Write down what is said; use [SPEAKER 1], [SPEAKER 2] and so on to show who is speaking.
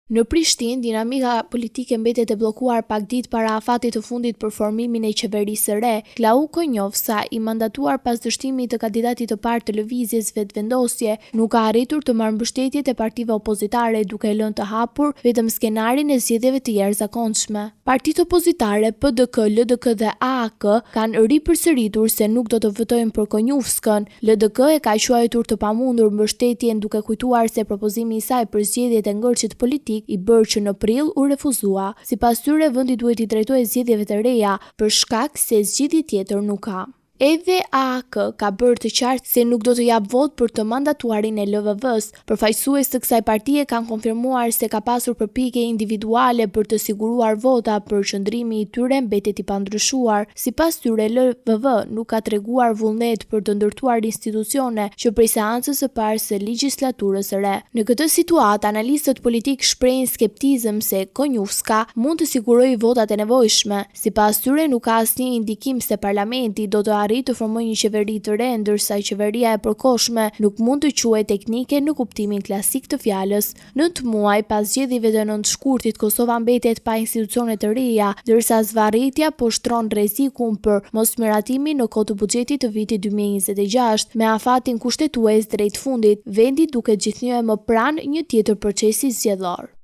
[SPEAKER 1] Në Prishtinë, dinamika politike mbetet e bllokuar pak ditë para afatit të fundit për formimin e qeverisë së re. Glauk Konjufca, i mandatuar pas dështimit të kandidatit të parë të Lëvizjes Vetëvendosje, nuk ka arritur të marrë mbështetjet e partive opozitare duke lënë të hapur vetëm skenarin e zgjedhjeve të jashtëzakonshme. Partitë opozitare, PDK, LDK dhe AAK, kanë ripërsëritur se nuk do të votojnë për Konjufckën. LDK e ka quajtur të pamundur mbështetjen duke kujtuar se propozimi i saj për zgjedhjet e ngërçit politik i bërë që në prill u refuzua. Sipas tyre, vendi duhet t'i drejtohet zgjedhjeve të reja, për shkak se zgjidhje tjetër nuk ka. Edhe AAK ka bërë të qartë se nuk do të japë votë për të mandatuarin e LVV-së. Përfaqësues të kësaj partie kanë konfirmuar se ka pasur përpjekje individuale për të siguruar vota, por qëndrimi i tyre mbetet i pandryshuar. Sipas tyre, LVV nuk ka treguar vullnet për të ndërtuar institucione që prej seancës së parë së legjislaturës së re. Në këtë situatë, analistët politikë shprehin skeptizëm se Konjufca mund të sigurojë votat e nevojshme. Sipas tyre, nuk ka asnjë indikim se parlamenti do të arrijë të formojë një qeveri të re, ndërsa qeveria e përkohshme nuk mund të quhet teknike në kuptimin klasik të fjalës. Nëntë muaj pas zgjedhjeve të 9 shkurtit, Kosova mbetet pa institucione të reja, ndërsa zvarritja po shtron rrezikun për mosmiratimin në kohë të buxhetit të vitit 2026, me afatin kushtetues drejt fundit, vendi duket gjithnjë e më pranë një tjetër procesi zgjedhor.